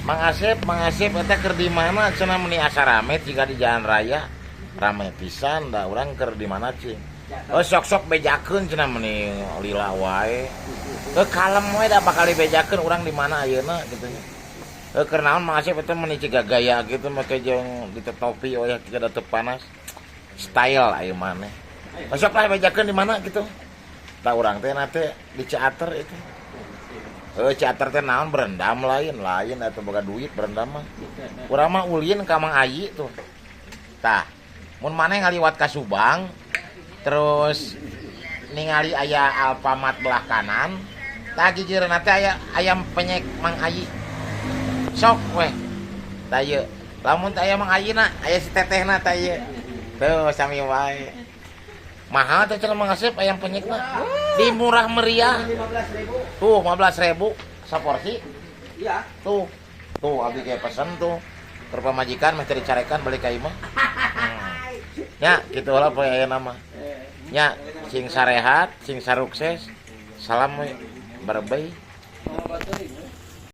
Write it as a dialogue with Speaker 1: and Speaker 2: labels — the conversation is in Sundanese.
Speaker 1: Mang Asep, Mang Asep eta keur di mana cenah, meni asa rame jika di jalan raya. Rame pisan da urang keur di mana cing. Oh, sok-sok bejakeun cenah, meni lila wae. Heuh, kalem we da bakal dibejakeun urang di mana ayeuna gitu nya. Heuh, keur naon Mang Asep eta meni ciga gaya gitu make jeung ditetopi oh ya ciga teu panas. Style aya maneh. Oh, sok lah bejakeun di mana gitu. Tah, urang teh nate di Ciater itu. Eh, Ciater teh naon, berendam lain, lain atau boga duit berendam mah. Urang mah ulin ka Mang Ayi tuh. Tah, mun maneh ngaliwat ka Subang terus ningali aya Alfamart belah kanan, tah gigireunna teh aya ayam penyek Mang Ayi. Sok weh. Tah ieu. Lamun teh aya Mang Ayi na, aya si tetehna tah ieu. Tuh sami wae. Mahal teh cenah Mang Asep ayam penyekna. Di murah meriah.
Speaker 2: 15.000.
Speaker 1: Tuh 15.000 saporsi.
Speaker 2: Iya.
Speaker 1: Tuh. Tuh abdi kayak pesen tuh. Keur pamajikan meh teu dicarekan balik ka imah. Ya, gitu lah poe ayeuna mah. Nya, sing sarehat, sing sarukses. Salam we. Berbey.
Speaker 2: Mau baturin.